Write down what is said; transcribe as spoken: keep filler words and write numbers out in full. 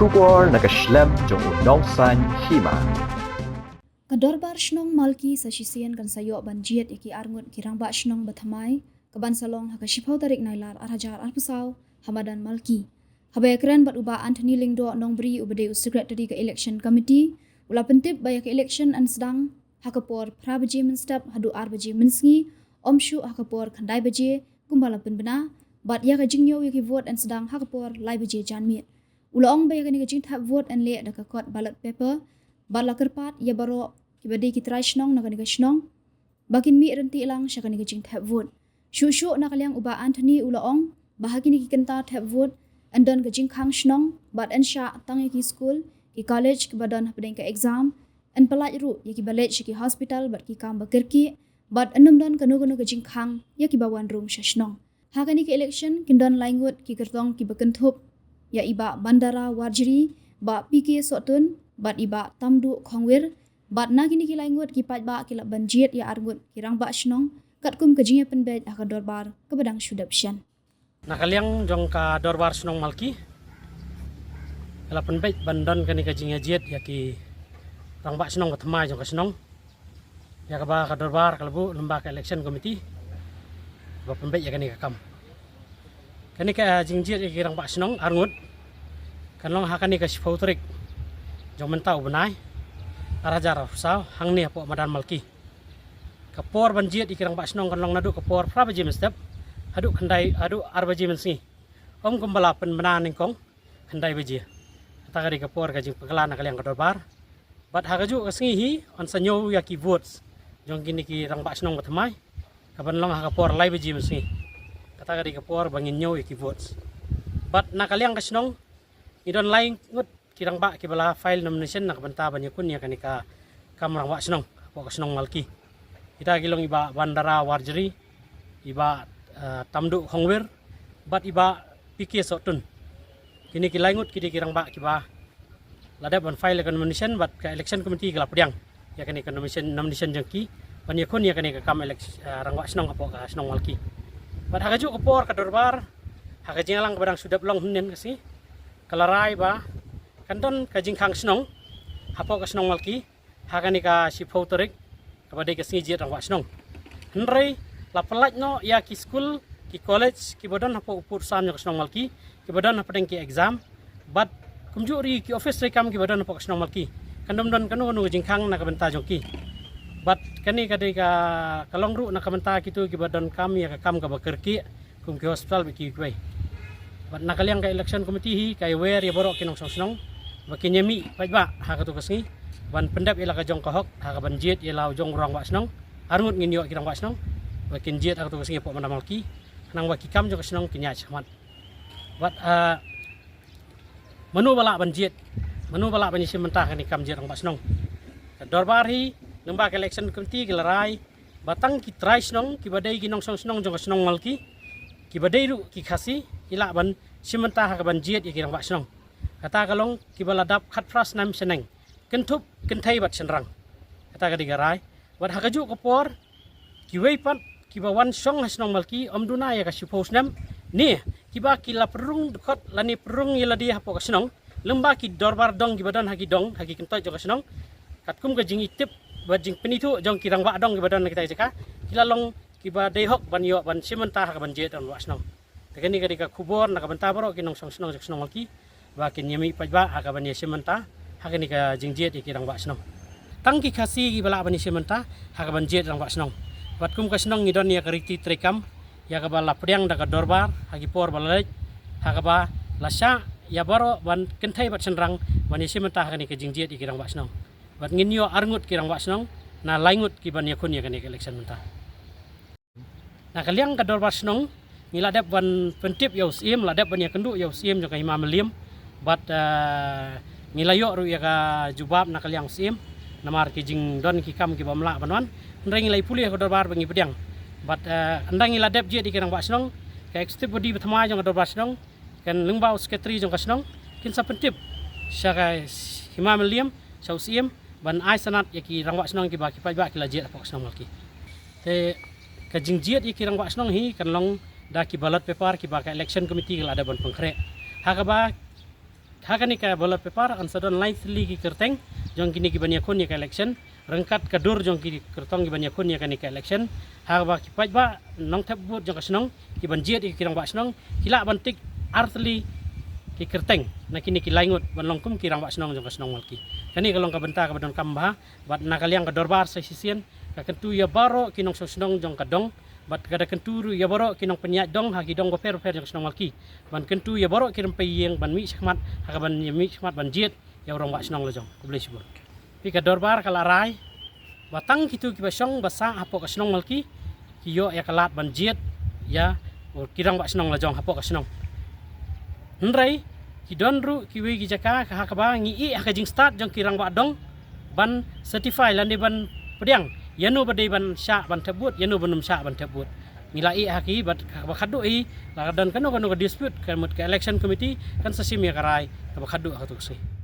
Khubor na ka shlem jong u nongsaiñ hima. Ka Dorbar Shnong Malki sa shisien kan sa ïoh ban jied ïa ki arngut ki rangbah shnong ba thymmai, kaban sa long ha ka shiphew tarik Nailar ar hajar arphew saw, ha madan Malki. Haba ïakren bad u Bah Anthony Lyngdoh Nongbri uba dei u Secretary ka Election Committee, u la pyntip ba ïa ka election yn sdang ha ka por phra baje mynstep haduh ar baje mynsngi, ym shuh ha ka por khyndai baje kumba la pynbna, bad ïa ka jingñiew ïa ki vote yn sdang ha ka por lai baje janmiet. U la ong ba ïa kane ka jingthep vote yn leh da ka kot ballot paper, bad la kyrpad ïa baroh kiba dei ki trai shnong na kane ka shnong ba kin mih ryntih lang sha kane ka jingthep vote. Shuh shuh na ka liang u Bah Anthony u la ong ba ha kine ki kynta thep vote yn don ka jingkhang shnong bad yn shah tang ïa ki skul, ki college kiba don hapdeng ka exam, yn pyllait ruh ïa kiba leit sha ki hospital bad ki kam ba kyrkieh, bad yn ym don kano kano ka jingkhang ïa kiba wan rung sha shnong. Ha kane ka election kin don lai ngut ki kyrtong kiba kynthup ïa i Bah Bandara Warjri, Bah P K Sohtun, bad i Bah Tamduh Khongwir, bad na kine ki lai ngut ki paidbah ki lah ban jied ïa arngut ki rangbah shnong katkum ka jingïapynbeit ha ka dorbar kaba dang shu dep shen. Na ka liang jong ka Dorbar Shnong Malki, ka la pynbeit ban don kane ka jingïajied ïa ki rangbah shnong ba thymmai jong ka shnong ïa kaba ka dorbar ka la buh lyngba ka election committee ba pynbeit ïa kane ka kam. Kane ka jingjied ïa ki rangbah shnong arngut kan long ha kane ka shiphew tarik jong mynta u bnai ar hajar arphew saw hangne hapoh madan Malki. Ka por ban jied ïa ki rangbah shnong kan long naduh ka por phra baje mynstep haduh khyndai, haduh ar baje mynsngi. Ym kumba la pynbna nyngkong, khyndai baje. Kata ka dei ka por ka jingpynkhlaiñ na ka liang ka dorbar. Bad ha kajuh ka sngi hi yn sa ñiew ïa ki votes jong kine ki rangbah shnong ba thymmai, kaban long ha ka por lai baje mynsngi. Kata ka dei ka por ba ngin ñiew ïa ki votes. Bad na ka liang ka shnong ngi don lai ngut ki rangbah kiba la file nomination na ka bynta ban ïakhun ïa kane ka kam rangbah shnong hapoh ka shnong Malki. Kita ki long i Bah Bandara Warjri, i Bah, eh, Tamduh Khongwir, bad i Bah P K Sohtun. Kine ki lai ngut ki dei ki rangbah kiba la dep ban file ka nomination bad ka election committee ka la pdiang ïa kane ka nomination, nomination jong ki ban ïakhun ïa kane ka kam elec-, eh, rangbah shnong hapoh ka shnong Malki. Bad ha kajuh ka por ka dorbar ha ka jingïalang kaba dang shu dep long hynnin ka sngi ka la rai ba kan don ka jingkhang shnong hapoh ka shnong Malki ha kane ka shiphew tarik kaba dei ka sngi jied rangbah shnong. Hynrei la pyllait noh ïa ki skul, ki college kiba don hapoh u pud u sam jong ka shnong Malki, kiba don hapdeng ki exam, bad kumjuh ruh ki office treikam kiba don hapoh ka shnong Malki. Kan ym don kano kano ka jingkhang na ka bynta jong ki. Bad kane ka dei ka, ka long ruh na ka bynta kito kiba donkam ïa ka kam kaba kyrkieh kum ki hospital bad kiwei kiwei. Bad na ka liang ka election committee hi ka ïawer ïa baroh ki nongshong shnong ba kin ïamih paidbah ha kato ka sngi ban pyndep ïa la ka jong ka hok ha kaban jied ïa la u jong u rangbah shnong. Arngut ngin ïoh ki rangbah shnong ba kin jied ha kato ka sngi hapoh madan Malki khnang ba ki kam jong ka shnong kin ïaid shakhmat. Bad, ah, mano ba lah ban jied, mano ba lah ban ïashim bynta ha kane ka kam jied rangbah shnong? Ka dorbar hi lyngba ka election committee ka la rai ba tang ki trai shnong kiba dei ki nongshong shnong jong ka shnong Malki, kiba dei ruh ki Khasi, ki lah ban shim bynta ha kaban jied ïa ki rangbah shnong. Kata ka long kiba la dap khatphra snem shaneng, kynthup kynthei bad shynrang. Kata ka dei ka rai. Bad ha kajuh ka por kiwei pat kiba wan shong ha shnong Malki ym duna ïa ka shiphew snem, ne kiba ki la pynrung dkhot lane pynrung ïa lade hapoh ka shnong lyngba ki dorbar dong kiba don ha ki dong, ha ki kyntoit jong ka shnong, katkum ka jingitip bad jingpynithuh jong ki rangbah dong kiba don ha kita ki jaka, ki la long kiba dei hok ban ïoh ban shim bynta ha kaban jied rangbah shnong. Te kane ka dei ka khubor na ka bynta baroh ki nongshong shnong jong ka shnong Malki ba kin ïamih paidbah ha kaban ïashim bynta ha kane ka jingjied ïa ki rangbah shnong. Tang ki Khasi kiba lah ban ïashim bynta ha kaban jied rangbah shnong. Bad kum ka shnong ngi don ïa ka riti treikam ïa kaba la pdiang da ka dorbar ha ki por ba la leit, ha kaba la shah ïa baroh ban kynthei bad shynrang ban ïashim bynta ha kane ka jingjied ïa ki rangbah shnong. Bad ngin ïoh arngut ki rangbah shnong na lai ngut kiban ïakhun ïa kane ka election mynta. Na ka liang ka dorbar shnong ngi la dep ban pyntip ïa u Syiem, la dep ban ïakynduh ïa u Syiem jong ka Hima Mylliem. Bad, eh, ngi la ïoh ruh ïa ka jubab na ka liang u Syiem namar ki jingdon ki kam kiba ym lah ban wan. Hynrei ngi la ïa pule ha ka dorbar ba ngi pdiang. Bad, eh, ynda ngi la dep jied ïa ki rangbah shnong, ka executive body ba thymmai jong ka dorbar shnong, kan lyngba u secretary jong ka shnong, kin sa pyntip sha ka Hima Mylliem, sha u Syiem, ban ai sanad ïa ki rangbah shnong kiba ki paidbah ki la jied hapoh ka shnong Malki. Te ka jingjied ïa ki rangbah shnong hi kan long da ki ballot paper kiba ka election committee ka la dep ban pynkhreh. Ha kaba Ha kane ka ballot paper yn sa don lai tylli ki kyrteng jong kine ki ban ïakhun ïa ka election, ryngkat ka dur jong ki kyrtong ki ban ïakhun ïa kane ka election. Ha kaba ki paidbah nongthep vote jong ka shnong ki ban jied ïa ki rangbah shnong ki lah ban tik ar tylli ki kyrteng na kine ki lai ngut ban long kum ki rangbah shnong jong ka shnong Malki. Kane ka long ka bynta kaba donkam bha, bad na ka liang ka dorbar sa shisien ka kyntu ïa baroh ki nongshong shnong jong ka dong, bad ka da kyntu ruh ïa baroh ki nongpynïaid dong ha ki dong bapher bapher jong ka shnong Malki, ban kyntu ïa baroh ki rympei ïing ban mih shakhmat, ha ka ban ïa mih shakhmat ban jied ïa u rangbah shnong la jong. Khublei shibun. Phi, ka dorbar ka la rai ba tang kito kiba shong ba sah hapoh ka shnong Malki ki ïoh ïa ka lad ban jied ïa ki rangbah shnong la jong hapoh ka shnong. Hynrei ki don ruh kiwei ki jaka ha kaba ngi ïeh ha ka jingstad jong ki rangbah dong ban certify lane ban pdiang ïa no ba dei ban shah ban thep vote, ïa no ba nym shah ban thep vote. Ngi la ïeh ha ki, bad kaba khadduh hi, la ka don kano kano ka dispute, ka mut ka election committee kan sa shim ïa ka rai kaba khadduh ha kato ka sngi.